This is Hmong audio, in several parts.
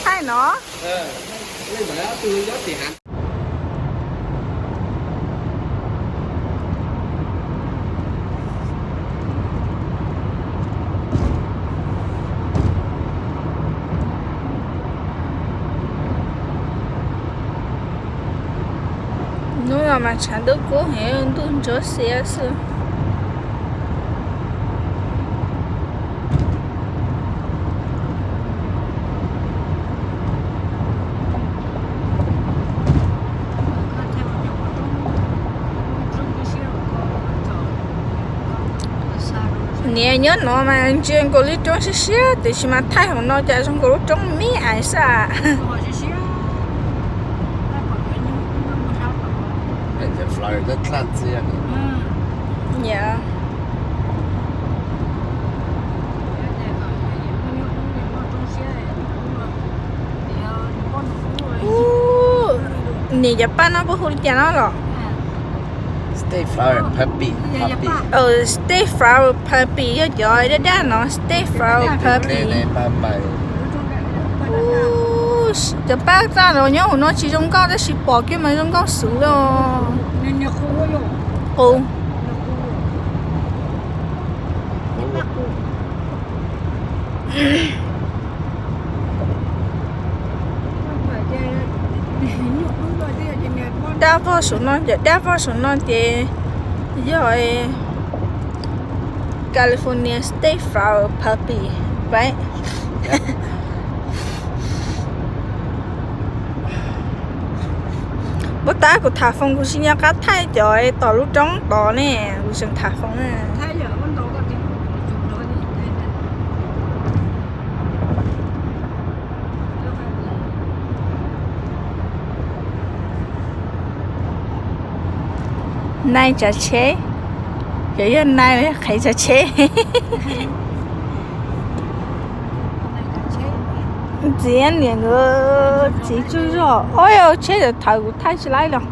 Thaij no. Hnub no mas tshav ntuj kub heev, ntuj ntsuab xiab xwb. Niam, nyob no mas ntsia nkaus li roob siab siab, tiam sis mas thaij hauv no cas zoo nkaus lub roob me ais xwb. Niam, cov paj no puas hu li cas no los? State Flower Puppy. State Flower Puppy yog cov daj daj no, State Flower Puppy. Cov paj txaj los nyob hauv no tsis zoo nkauj tab sis pom kiag mas zoo nkauj xwb os. Qus. Dab vog saum no, cov dab vog saum no ces yog California State Flower Puppy, right? Puas tab kuv tham foos kuv tsis nco qab thaij cov tom lub roob tod ne, kuv tseem tham foos na. Nai tsav tsheb, cov yog nai los yog qhev tsav tsheb. Txiv niam nkawd txiv tsuj zog, ua tsheb tawm thawv kuv thaij tsis laib los.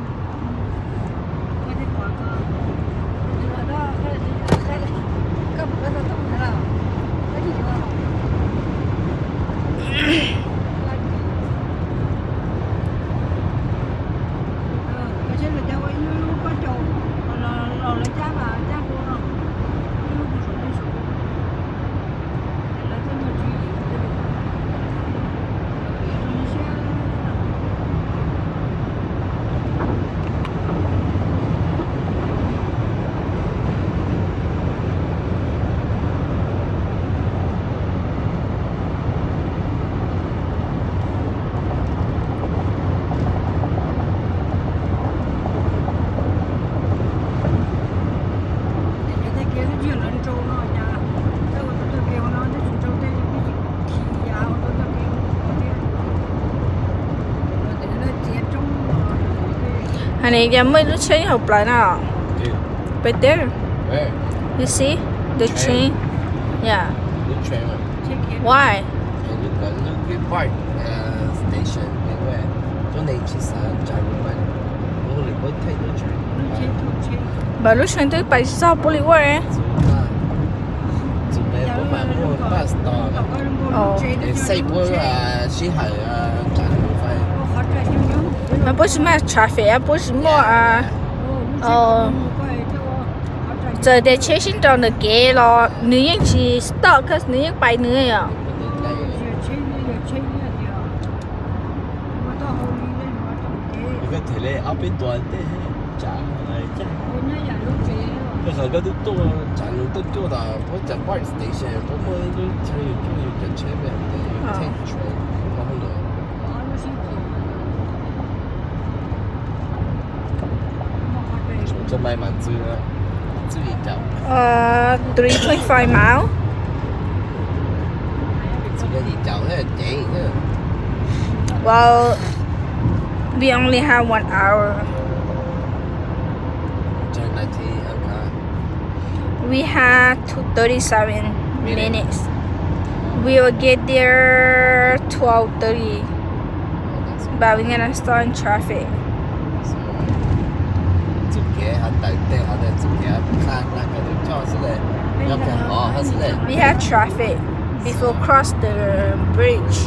Honey, yeah, muaj ib lub tsheb nyob hauv plawv no. Right there. You see? The train. Yeah. Why? Npawg lub tsheb twb pais txog Boulevard. Mas puab tsis muaj traffic, puab tsis muaj, txawm tias tsheb sib nraus ntawm kev los nws yeej tsis stop, cause nws yeej pais nws yom. Three point five mile. Well, we only have one hour. We have two thirty-seven minutes. We will get there twelve thirty, but we're gonna start in traffic. Txuj kev hov tawm teg hov txuj kev hov tag na koj tus coj xwb le. We have traffic before cross the bridge.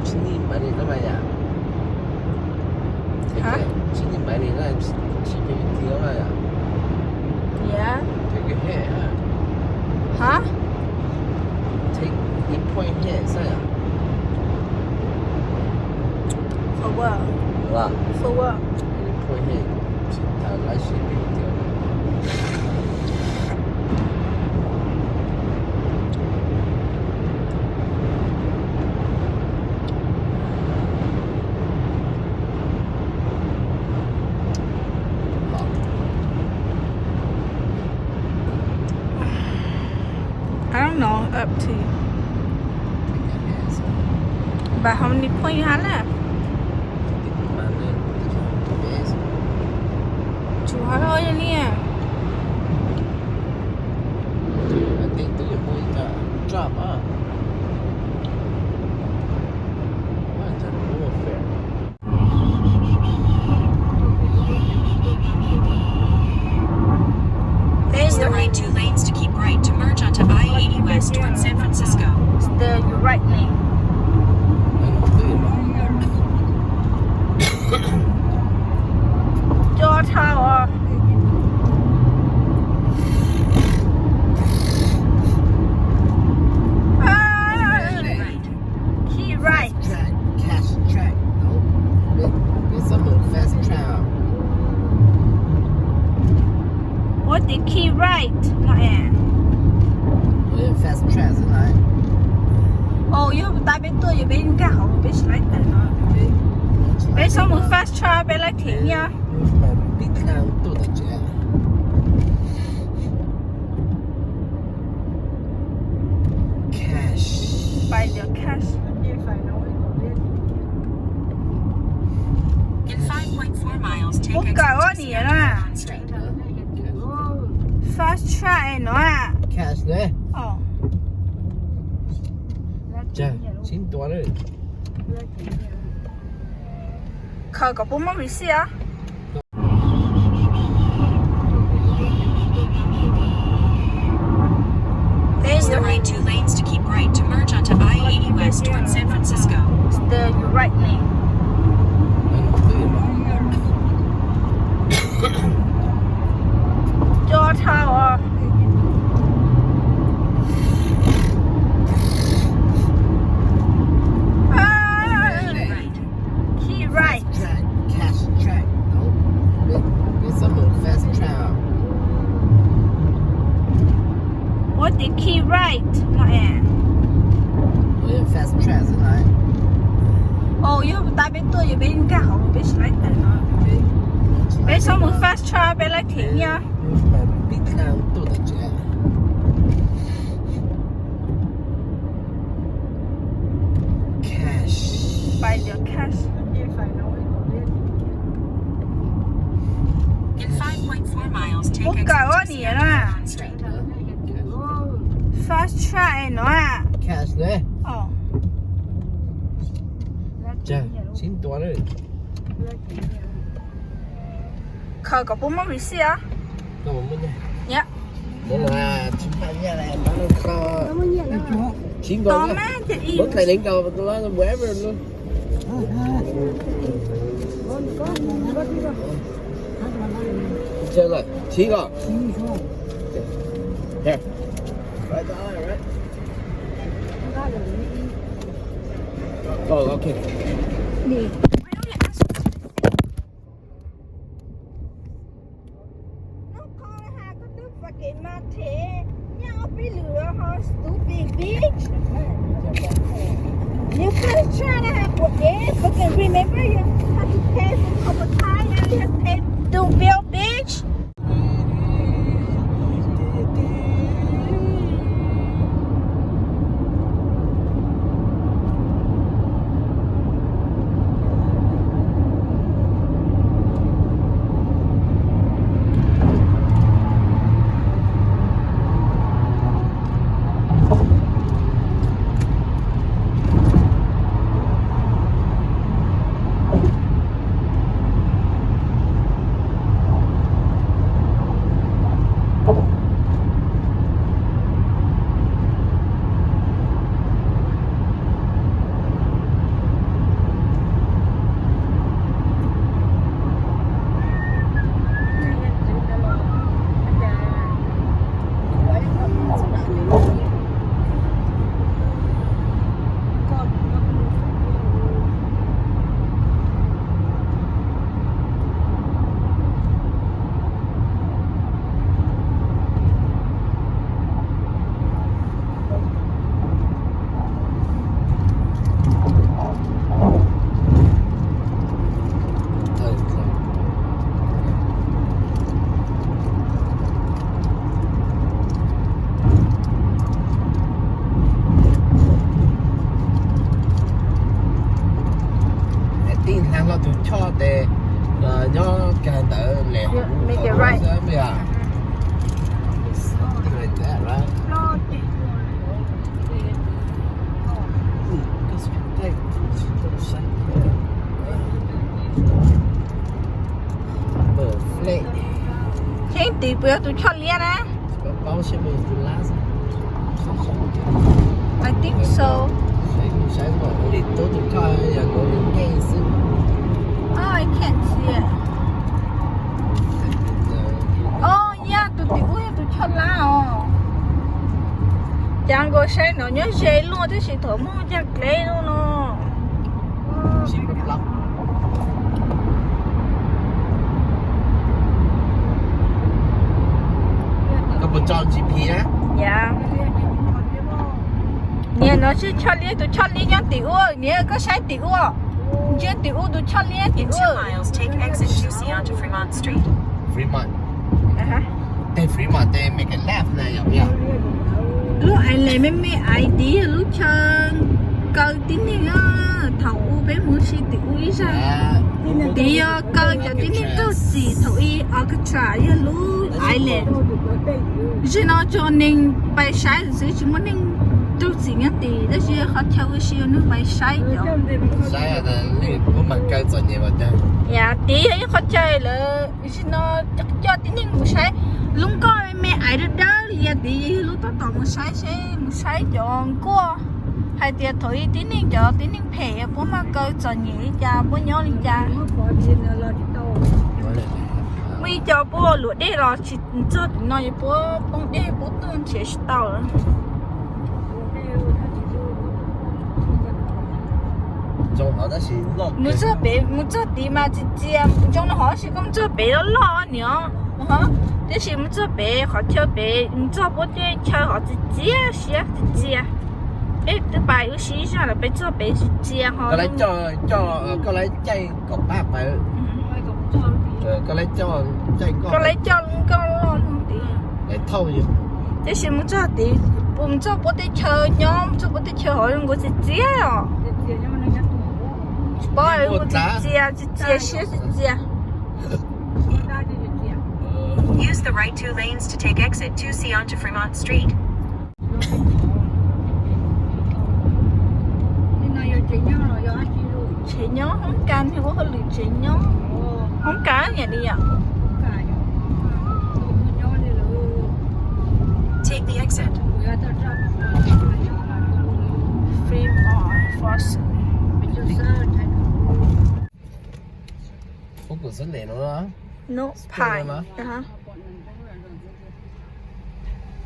Tsis need money no mas yom. Hah? Tsis need money no, tsis pay tiag no yom. Yeah. Take your head, huh? Huh? Take your point here, xwb yom. For what? Hla. For what? Point here. Tsis tas lab sim pib tiag. I don't know, up to you. But how many point you have left? Tshuav hauv yog li. I think twb yuav muaj ib co drop ah. There's the right two lanes to keep right to merge onto I eighty West towards San Francisco. It's the right lane. Cua dhau os. Keep right. Track, cash track, no? Peb, peb xav mus fast track. Ua tim keep right no es. Ua fast track xwb na. Os, yog tas peb tuaj yog peb nkag hauv peb tsis laib tawm no. Peb xav mus fast track peb laib them nyiaj. Peb tuaj tau tsev. Cash. Pais tias cash. In five point four miles, take exit two sixty-fifth Street. Fast track no. Cash ne. Khaws kom puab muab receipt os. There's the right two lanes to keep right to merge onto I eighty West towards San Francisco. It's the right lane. Cua dhau os. Keep right. Track, cash track, no? Peb, peb xav mus fast track. Ua tim keep right no es. Ua fast track xwb na. Os, yog tas peb tuaj yog peb nkag hauv peb tsis laib tawm no. Peb xav mus fast track peb laib them nyiaj. Peb tuaj tau tsev. Cash. Pais tias cash. In five point four miles, take exit two sixty-fifth Street. Fast track no. Cash ne. Khaws kom puab muab receipt os. Tsis nkaus, muab tais nees nkaus whatever. Tsis nkaus. Here. Right, all right. Oh, okay. Nub qho ha koj twb fucking mas them nyiaj ob peb lwm ho, stupid bitch. You first try to have what is fucking remember you have to pay for couple time, you have to pay two bill, bitch. Yeah. Something like that, right? Mm, that's good. Thank you. Perfect. Tseeb tim puas yog tus choj liab na? I think so. Oh, I can't see it. Oh, yeah, tus tim ub yog tus choj lab os. Cas nkaus saib no nyob ze luaj tab sis thaum muaj cag dleb lub no. Koj puas tso G P na? Yam. Niam no tsis choj liab, tus choj liab nyob tim ub, niam koj saib tim ub. Ntsia tim ub tus choj liab tim ub. Fremont. Tej Fremont tej me ke lab na yom. Lub island me me ais tid yog lub chaw kaw tib neeg. Thaum ub peb mus ua si tim ub ib zag, tid yog kaw cov tib neeg raug txim thaum ub. Alcatraz yog lub island. Zaum no tsuas neeg pais saib xwb tsis muaj neeg raug txim nyob tid tab sis qhov chaw ua si neeg pais saib cov. Yam tid yog ib qhov chaw lawv zaum no coj tib neeg mus saib lub nkoj me me ais dawb dawb li yam tid yog lub tab tom mus saib seb mus saib cov nkuaj hais tias thaum ub tib neeg cov tib neeg phem puas mag kaw txom nyem li cas puas nyob li cas. Muaj ib co puas luam dej los tsis txog tim no es puas poob dej puas tuag nrhiav tsis tau lawm. Mus txog pem mus txog tid mas txias txias, zoo no hov sis koj mus txog pem loj loj niam. Tiam sis mus txog pem qhov chaw pem mus txog puab tej chaw hov txias txias siab txias txias. Peb twb pais ua si ib zag lawm peb txog pem txias txias ho. Koj lawv caij kom pab pawg. Koj lawv coj lub nkoj loj no tid. Tiam sis mus txog tid, mus txog puab tej chaw nyob, mus txog puab tej chaw hov zoo nkaus txias txias os. Tsis paub, txias txias siab txias txias. Use the right two lanes to take exit two C onto Fremont Street. Tsev nyob hoob kas, ua hauj lwm tsev nyob. Hoob kas niam li yom. Take the exit. Fremont Foster. Ub, kuv xub ntes no. No, pais.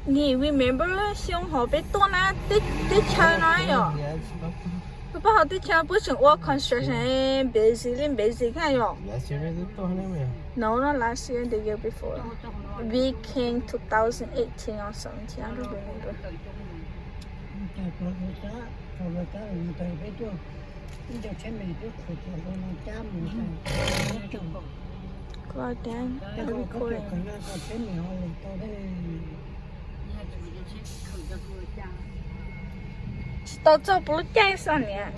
Nws remember xyoo hov peb tuaj na, teb chaws no yom. Peb pab hov teb chaws puab tseem ua construction, busy li busy thiab yom. No, not last year, the year before. We came two thousand eighteen or seventeen, I don't remember. Tsis tau txog puas lub caij xwb niam.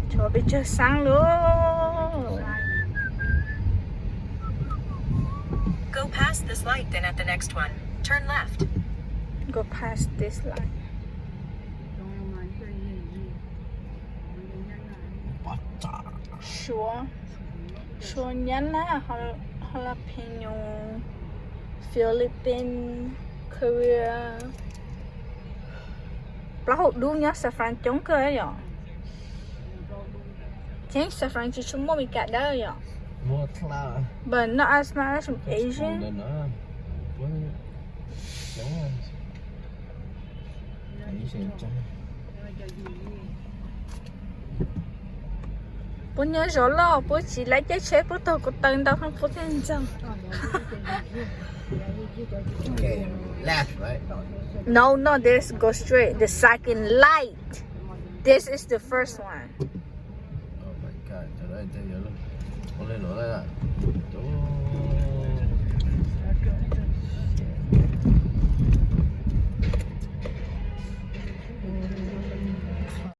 Tshuav pes tsawg xeeb lawm. Go past this light, then at the next one, turn left. Go past this light. Suav, Suav, Nyab Laj, Jalapeño, Philippines, Korea. Plaub hau dub nyob San Fran coob kawg yom. Tseeb San Fran tsis tshua muaj Meskas dawb yom. But not as much as Asian. Puab nyob zov loj puab tsis laib caij tsheb puab taug ko taw ntau heev puab thiaj ntxaug. No, no, there's go straight. The second light. This is the first one.